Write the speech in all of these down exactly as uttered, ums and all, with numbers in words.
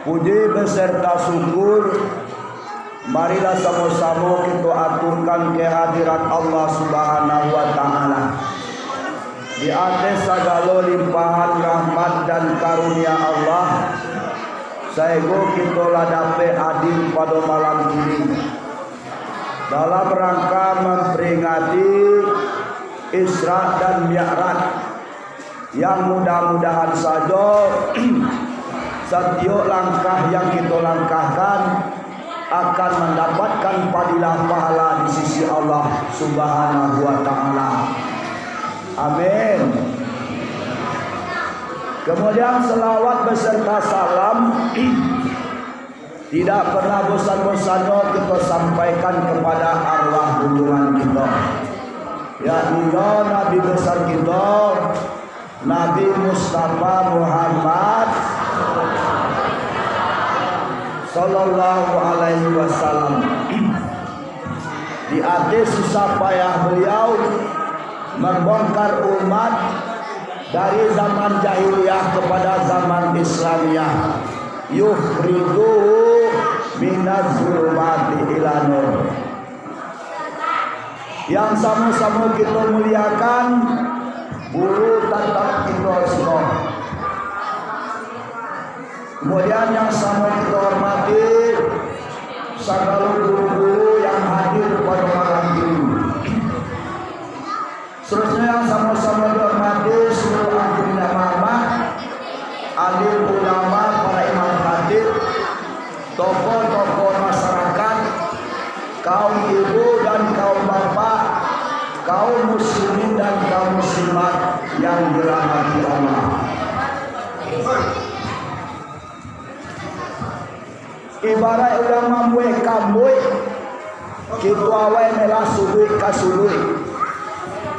Puji beserta syukur, marilah samo-samo kito aturkan kehadirat Allah Subhanahu wa Ta'ala. Di ateh sagalo limpahan rahmat dan karunia Allah, sainggo kito lah dapek hadir pado malam kini, dalam rangka mamperingati Isra dan Mi'raj. Yang mudah-mudahan sajo, satiok langkah yang kito langkahkan akan mandapatkan padilah pahala di sisi Allah Subhanahu wa Ta'ala. Amin. Kemudian, salawat beserta salam tidak pernah bosan-bosannyo kito sampaikan kepada arwah junjungan kito, yakni Nabi besar kito, Nabi Mustafa Muhammad sallallahu alaihi wasallam. Di ateh susah payah beliau mambongkar umat dari zaman jahiliyah kepada zaman Islamiah, yukhrijuhu minaz zulumati ilan nur. Yang samo-samo kito muliakan, guru tatap kito siko. Kemudian yang samo kito hormati, sagalo guru-guru yang hadir pado malam ini. Seterusnya yang samo-samo dihormati seluruh angku indak mamak, alim ulama, para imam khatib, tokoh-tokoh masyarakat, kaum ibu dan kaum bapak, kaum muslimin dan kaum muslimat yang dirahmati Allah. Ibarat urang mambuek kambuik, kito awai melah suduik ka suduik.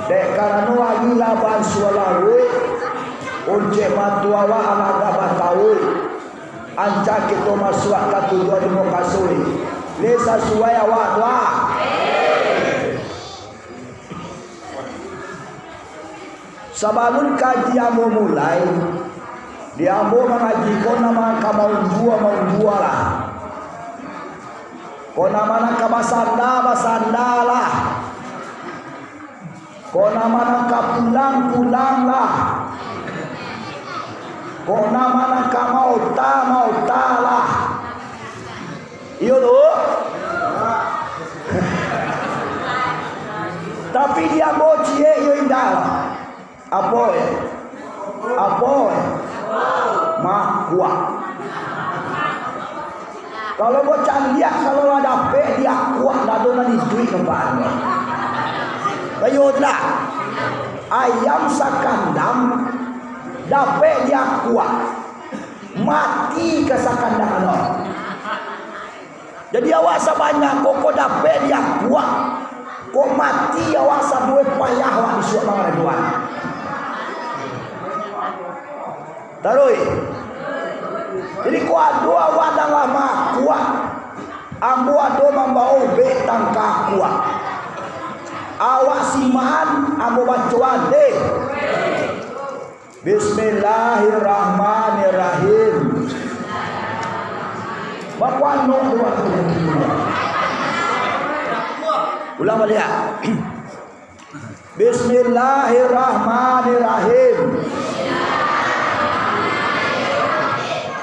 Dek karano angin laban sualaruik, uncek mato awak alagak batauik. Ancak kito masuak ka tujuan di mukasuik. Lai sasuai awak tu, ah? Sabalun kaji ambo mulai, di ambo mangaji ko nan ka maunjua, maunjualah. Ko nan ka basanda, basandalah. Ko nan ka pulang, pulanglah. Ko nan ka maota, maotalah. Iyo tu. Tapi di ambo ciek iyo indak. Apo yo? Apo yo? Makuak. Kalau bocah liak, kalau lah dapek diakuak, ndak ado nan iduik nampak. Iyo tu lah. Ayam sakandang dapek diakuak. Mati ka sakandang lo. Jadi awak sabanyak ko, ko dapek diakuak, ko mati awak saduo payah awak disuak mangarajoan. Taruih. Jadi ko ado awak nan lah maakuak, ambo ado mambao ubek tangka akuak. Awak simakan, ambo bacoan deh. Bismillahirrahmanirrahim. Bakuanok tu waktu. Ulang baliak. Bismillahirrahmanirrahim.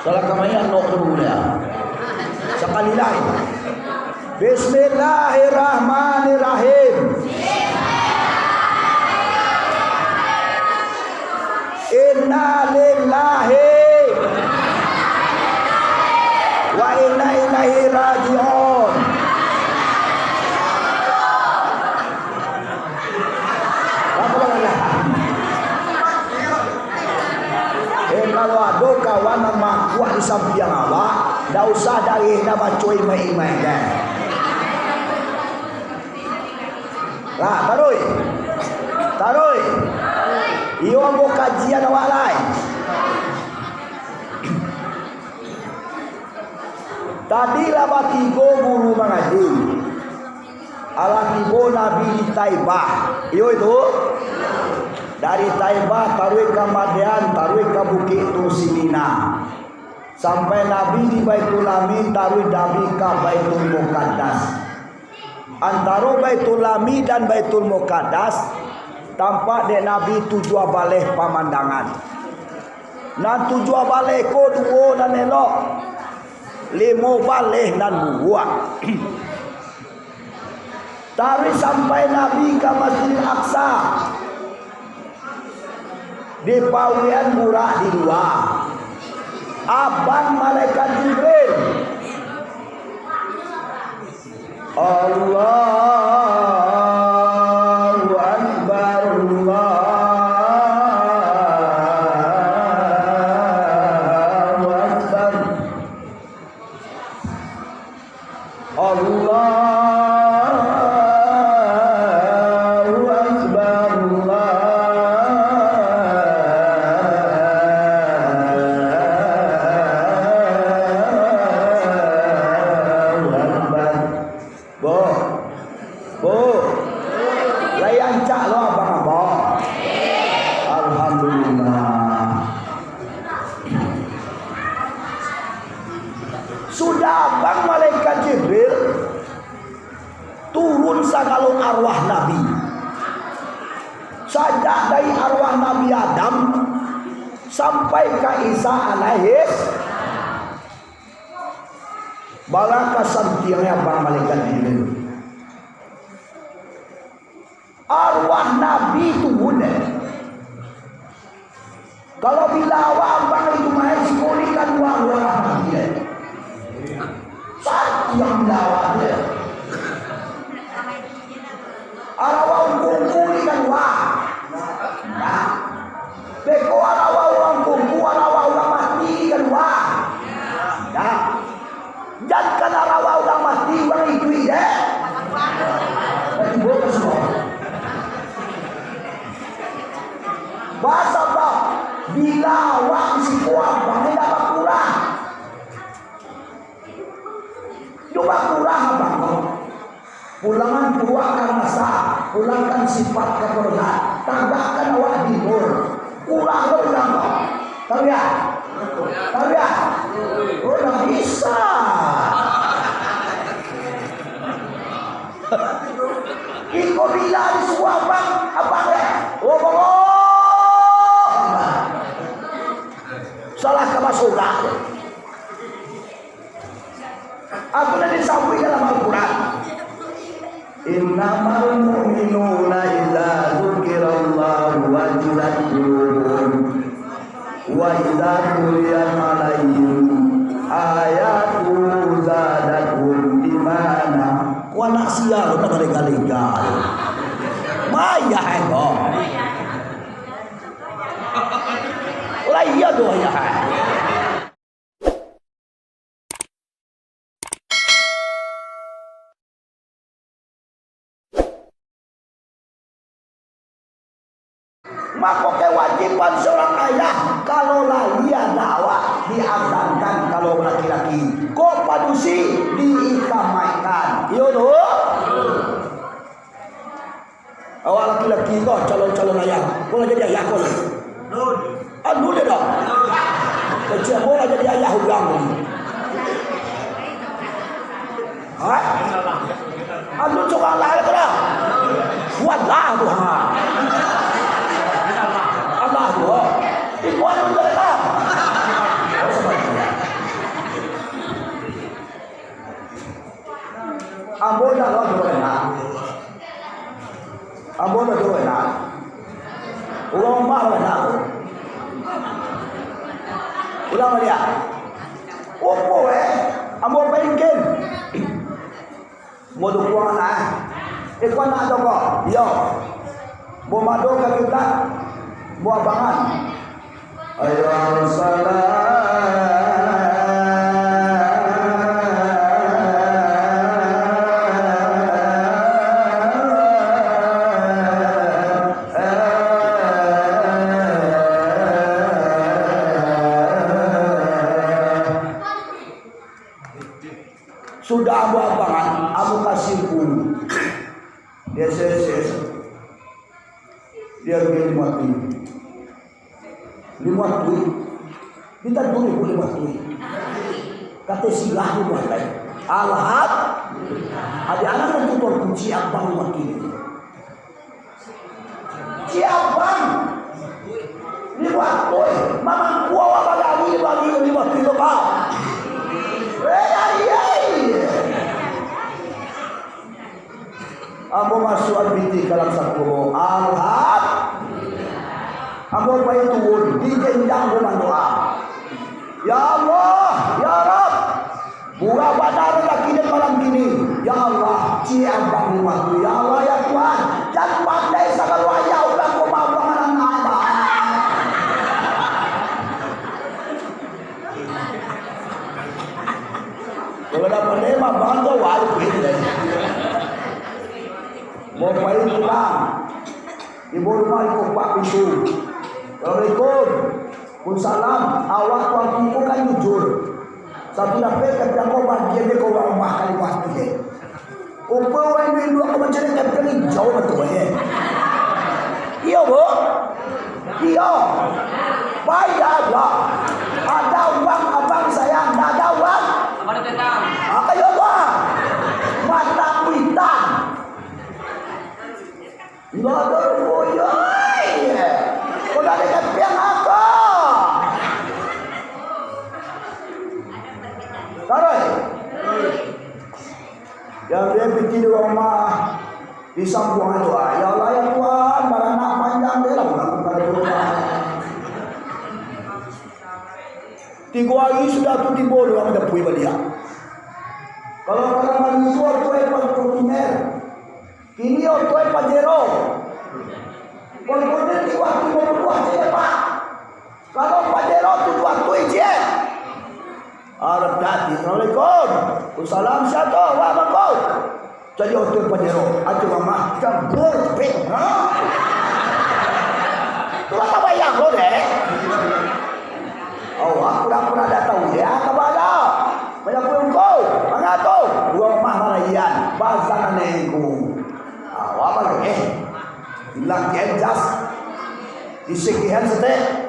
Salah kamai anok tu ulang. Sakali lai. Bismillahirrahmanirrahim. Innalillahi wa inna ilaihi raji'un. Eh, kalau ado kawan nan makuak di sampiang awak, ndak usah dareh, ndak baco imaik-imaik, dah. Lah, taruih. Taruih. Iyo ambo kajian awak lai. Tadi lah batigo guru mangaji. Alah tibo Nabi di Taibah. Iyo itu. Dari Taibah taruih ka Madian, taruih ka Bukik Tursinina. Sampai Nabi di Baitul Lahmi, taruih Nabi ka Baitul Muqaddas. Antaro Baitul Lahmi dan Baitul Muqaddas, tampak dek Nabi tujuah baleh pamandangan. Nan tujuah baleh ko duo nan elok, limo baleh nan buruak. Taruih sampai Nabi ka Masjidil Aqsa, dipawian Burak di lua. Abang malaikat Jibril, Allahu Akbar, Allahu Akbar. Allahu Akbar, Allahu Akbar. Boh. Boh. Lai rancak lo abang-abang. Alhamdulillah. Sudah abang malaikat Jibril, turun sagalo arwah Nabi. Sajak dari arwah Nabi Adam sampai ka Isa alaihis, bara ka santiangnyo abang malaikat Jibril. Arwah Nabi turun, eh. Kalau bila awak abang itu main, sikuli kan uang arwah Nabi, eh. Satu yang bila awak dia. Arwah ungku-ungku ni kan uang. Nah. Beko arwah urang ungku-ungku, arwah urang mati kan uang. Nah. Jankan arwah urang mati, urang iduik dek. Mati bokeh semua. Basabab, bila awak siko abang ni dak bakurang. Yo bakurang abang ko. Pulangan puruak ka rasa, pulangkan sifat ka kodrat, tagakkan awak di nur. Kurang lo urang ko. Tahu ya? Tahu ya? Oh, dak bisa. Iko bila disuruah abang, abang ya. Oh, Allah. Salah ka basorak. Apo nan disabuik dalam Al-Quran? Innamal mu'minuna idza dzukirallahu wajilat qulubuhum, wa idza tuliyat 'alaihim ayatuhu zadathum imana. Wah, nak sia lo, nak balega-lega. Mayah, eh, kok. Lah iya doh, ayah, eh. Mako, kewajiban seorang ayah, kalau lah lia anak awak, diazankan kalau laki-laki, kok padusi diikamaikan. Iyo tu. Awak laki-laki ko calon-calon ayah. Ko lah jadi ayah ko lah. Anu dia dah. Kecil ko lah jadi ayah urang ko. Ha? Anu coba Allah ko dah. Buatlah tu, ha. Allah tu, ha. Ibu anu tu dah. Ambo dah lah tu enak. Ambo lah tu enak. Urang rumah lah enak tu. Ulang baliak. Opo, eh? Ambo paikin. Mo dukuang anak, eh. Iko anak tu ko. Iyo. Mo mado ka kiblat. Mo abangan. Hayya 'alas shalah. Sudah ambo abangan, ambo kasih guru. Dia seses. Dia rugi limo atuih. Limo atuih. Kita dulu boleh bantu. Kata silah tu buat lain. Alhamdulillah. Ada anak yang tuan kunci abang waktu ini. Ciabang. Ni waktu, mamang kuah awak bagari, bagari ni waktu itu, Pak. Eh, ai, ai. Ambo masuak pitih ka dalam sakubo. Alhamdulillah. Ambo pai turun, di jenjang rumah doa. Ya Allah, ya Rabb, murah bana razaki den malam kini. Ya Allah, ciek abang rumah tu. Ya Allah, ya Tuhan, jan pandai sagalo ayah urang ko mabang anak abang. Kalau dah pandai mabang tu, wah, duit deh. Mau pai pulang. Ibu rumah iko pak pintu. Assalamualaikum. Waalaikumsalam. Awak tuanku ko kan jujur. Satu dapek tapi aku bagian dia ke orang rumah kali pasti deh. Upa urang induak-induak ko mancari kepeng ijau batua, eh. Iyo, Bu? Iyo. Baik, ada. Ada uang abang saya, ndak ada uang. Apa ada tentang? Apa ya, Bang? Mata kuitang. Ndak ada rupo, yoi. Kok ndak ada kepeng aku? Taruh. Yang dia pitih di rumah, disambuang doa. Ya Allah, ya Tuhan, baranak panjang deh lah, bulan pada rumah. Tigo hari sudah tu tibo urang dapui baliak. Kalau urang Malaysia tu, eh, Fortuner. Kini oto, eh, Pajero. Fortuner di waktu babuah saja, Pak. Kalau Pajero tu waktu ijin. Arab tadi, Assalamualaikum. Waalaikumsalam, siapa? Wah, Bangkok. Jadi oto Pajero, atu mamah, cabut, pek, ha? Tu lah tabayang lo, deh. Oh, aku dah pernah dah tahu, ya, kabar lah. Banyak pun kau, mangato. Dua rumah malaian, bazan anehku. Ah, apa lo, eh? Bilang ke jas. Disekihan setek.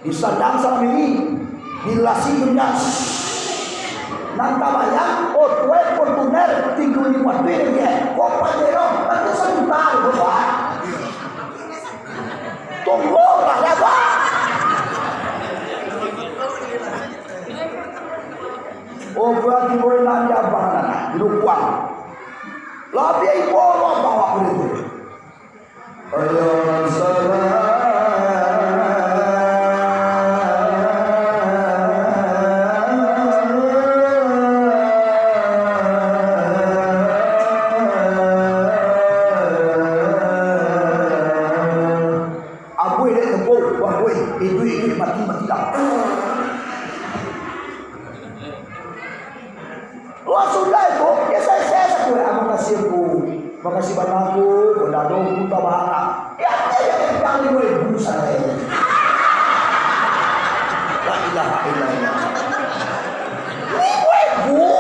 Disandang salam ini, dilasi dunia. Nan tabayang, oto Fortuner, tigo limo tu dia. Kok Pajero, kan tu sebentar, Bapak. Tunggu lah, Bapak. Oh, berarti boleh nak di abang anak, di lukuang. Lebih bolong bawa boleh tu. Abuih dek tepuk, abuih, iduik-iduik, mati-mati lah. Wah, sudah itu, ya, saya, saya satu, ya, makasih, Bu. Makasih banyak, Bu. Udah dong, Bu, tak marah. Ya, ya, ya, yang lima ribu saja. La ilaha illallah. Lima ribu?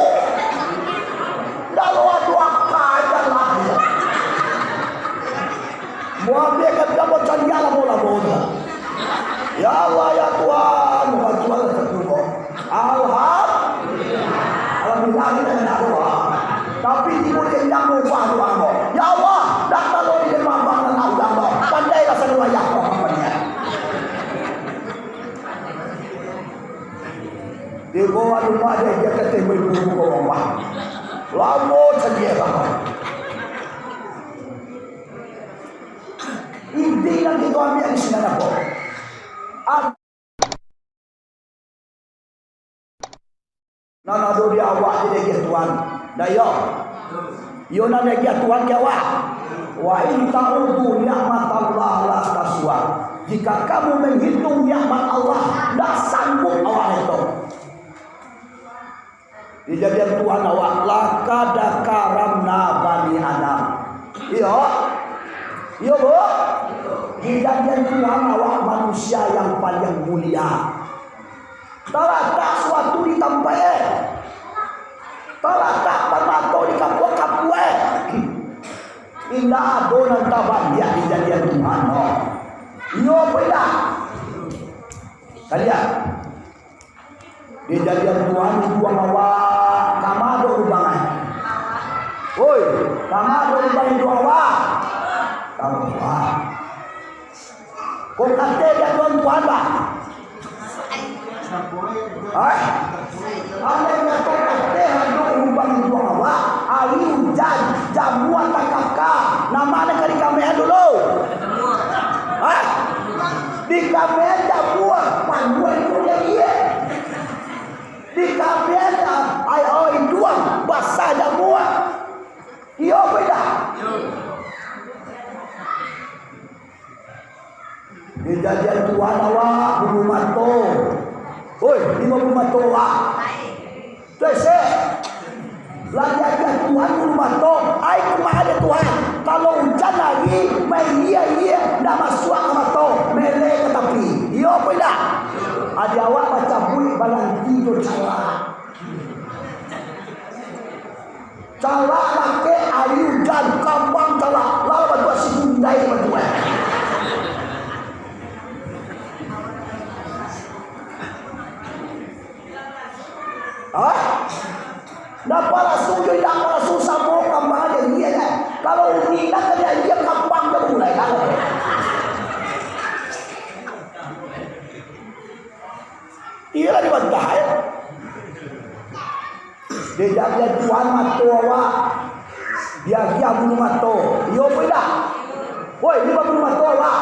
Dah luar dua kali dah lah. Muambiak ka dalam caliak lamo-lamo tu. Ya Allah, ya Tuhan, bantuanlah satu ko. Alhamdulillah. Alhamdulillah, kita kena doa. Tapi timbul dendam ubah doa ko. Ya Allah, dah kalau di dalam abang dan abang ko. Pandai rasa doa ya Allah, pandai. Di bawah rumah dia, dia kata ibu-ibu ko rumah. Lamo caliak bang. Inti nan kito ambiak di sinan apo? Ad-, nan ado di awak je diagiah Tuhan. Dah iyo? Iyo nan diagiah Tuhan ka awak. Wa in ta'uddu ni'matallahi la tuhsuha. Jika kamu menghitung nikmat Allah, ndak sanggup awak hitung. Dijadian Tuhan awak, laqad karamna bani Adam. Iyo. Iyo, Bu. Dijadian Tuhan awak manusia yang paling mulia. Talatak suatu di tampek, eh. Talatak pamato di kapuak-kapuak, eh. Indak ado nan tabaliak dijadian Tuhan, no. Iyo, Bu, indak? Kalian. Dijadian Tuhan iduang awak, kama ado lubang ai? Oi, kama ado lubang iduang awak? Ka bawah. Kok kateh di Tuhan, Tuhan, bah? Hah? Andai kato kateh ado lubang iduang awak, ari ujan, jamua takaka, nan ma nan ka dikamehan dulu? Hah? Dikamehan jamua, panuah itu dia. Dikamehan ai, ai iduang, basah jamua. Iyo apo indak? Dijadian Tuhan awak bulu mato. Oi, di ma bulu mato awak? Cesek. Lah dijadian Tuhan bulu mato. Ai, kumaha dek Tuhan? Kalau ujan ari, mailia-lia, ndak masuak ka mato, melek ka tapi. Iyo apo indak? Adi awak bacabuik balanti jo calak. Calak lakek ari ujan, kambang calak, lah bantuak si Hyundai bantuak. Hah? Napa langsung jo indak langsung samo kambang aja, iya kan? Kalau uni nak kena iya kambang dah mulai lah. Iyolah dibantah, ya. Dijadian Tuhan mato awak, diagiah bulu mato. Iyo apo indak? Woi, di ma bulu mato awak?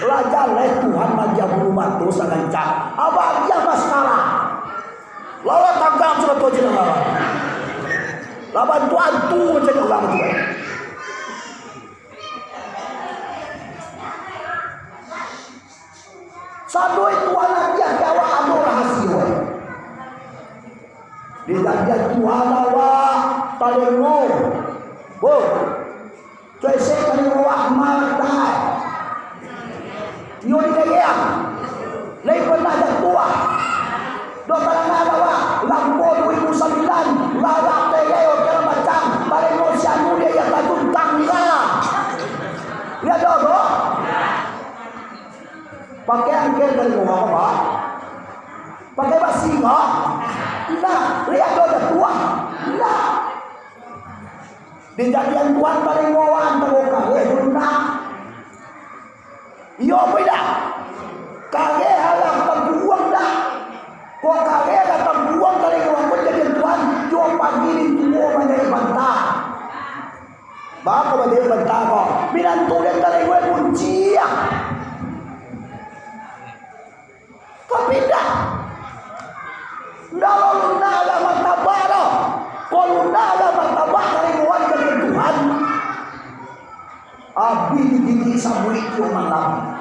Lah jaleh Tuhan maagiah bulu mato sarancak. Abah agiah masalah. Lawan tagak sudah tu aja lah. Lawan tu antu macam urang tu. Sadoe Tuhan agiah ka awak ado rahasionyo. Dijadian Tuhan awak talingo. Bo, cesek talingo awak malak dai. Iyo digayeang. Lai pernah jatuah. Doh talangan awak, lampu duo ribu sambilan, larak tege, oke lah macam, talingo si anu dia, ya tajun tangga. Lihat doh, doh. Pakai angker dari bawah, Pak. Pakai basi, Pak. Nah, lihat doh, dah tua. Nah. Dijadian Tuhan paling bawah antaro kareh tu, nah. Iyo, apo indak? Kareh alah tabuang, dah. Kok kareh alah tabuang, kareh urang pun jadian Tuhan, jo pagi di tuo manjadi banta. Bako baliak banta ko, minantu den talingo bunciang. Tapi indak. Indak lo lunak lah martabak doh. Kok lunak lah martabak talingoan ka Tuhan. Abih dididik sabuik tiok malam.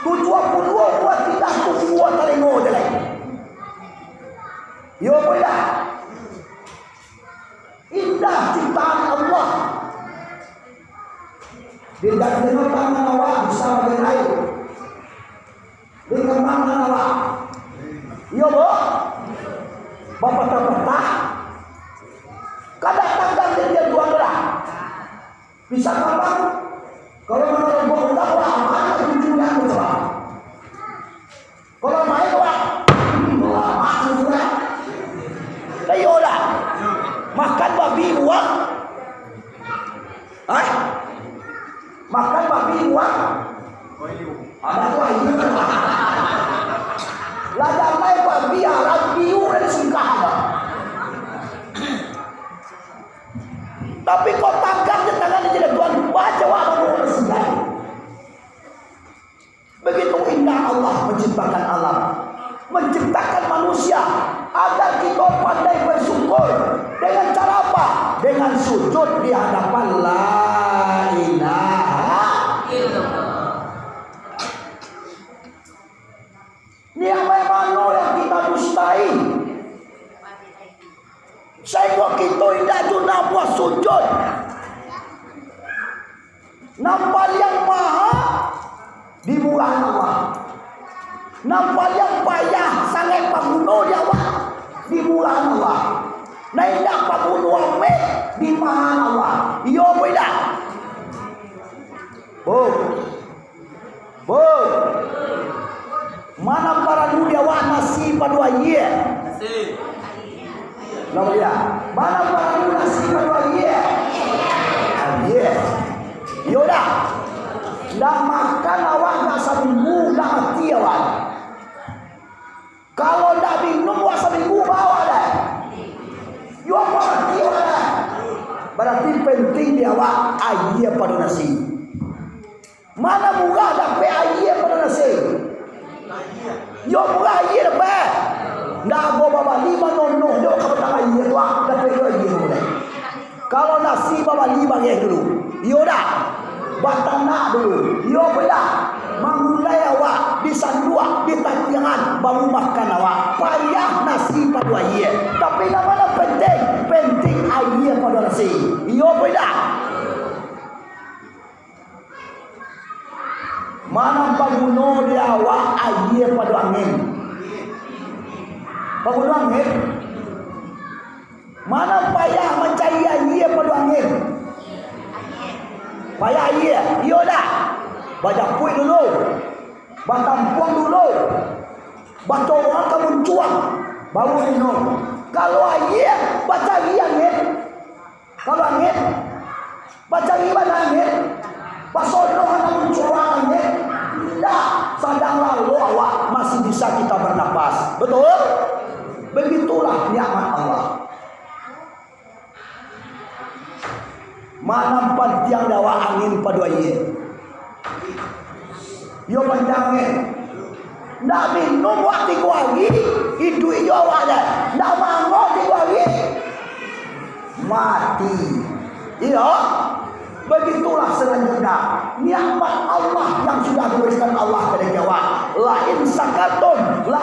Tujuah puluah buah tindak tubuah talingo je lai. Iyo, apo indak? Indah ciptaan Allah. Di dalam tangan awak bisa magalai. Di kembangan awak. Iyo, bo. Bapatah-patah. Kada tanggang di dia dua belah. Bisa kambang. Kalau manurut gua, udah, wah, mana tujuannya, coba? Kalau main, wah, hmm, wah, makan sudah. Lah, iyolah. Makan babi buang. Hah? Makan babi buang. Ada tu air. Lah, damai babi, alam biu dan singkah. Tapi kok tagak di tangan dia, Tuhan, baca wak bangun masjid. Begitu indah Allah menciptakan alam, menciptakan manusia, agar kita pandai bersyukur. Dengan cara apa? Dengan sujud di hadapan La ilaha illallah. Nikmat mano yang kita dustai? Sahinggo kito indak juo namuah sujud. Nan paliang maha di murahan Allah. Nan paliang payah sangaik paguno di awak di murahan Allah. Nan indak paguno amek di mahahan Allah. Iyo apo indak? Bo. Bo. Mana paralu di awak nasi Aia. Lah, baliak. Mano paralu nasi pado aia? Aia. Iyo dak? Lah makan awak ndak saminggu, lah mati awak. Kalau ndak minum awak saminggu, baa awak dah? Iyo, awak mati awak dah. Barati penting di awak aia pado nasi. Mano murah dapek aia pado nasi? Iyo, murah aia dapek. Ndak ago babali, manonoh jo ka batang aia tu, ah, dapek jo aia tu deh. Kalau nasi babali bareh dulu, iyo dak? Batanak dulu, iyo apo indak? Mangulai awak, disanduak, ditatiangan, baru makan awak. Payah nasi pado aia. Tapi nan mano penting? Penting aia pado nasi. Iyo apo indak? Mano paguno di awak aia pado angin? Paguno angin. Mano payah mancari aia pado angin? Payah aia, iyo dak? Bajapuik dulu, batampuang dulu, bacorong ka muncuang, baru minum. Kalau aia, bacari angin. Kalau angin, bacari bana angin, basonoh ka muncuang angin. Indak, sadang lalok awak masih bisa kita bernapas. Betul? Begitulah nikmat Allah. Mano pantiang di awak angin pado aia? Iyo pantiang angin. Ndak minum awak tigo ari, iduik jo awak deh. Ndak maangok tigo ari, mati. Iyo. Begitulah selanjutnya nikmat Allah yang sudah diberikan Allah kepada awak. La in syakartum la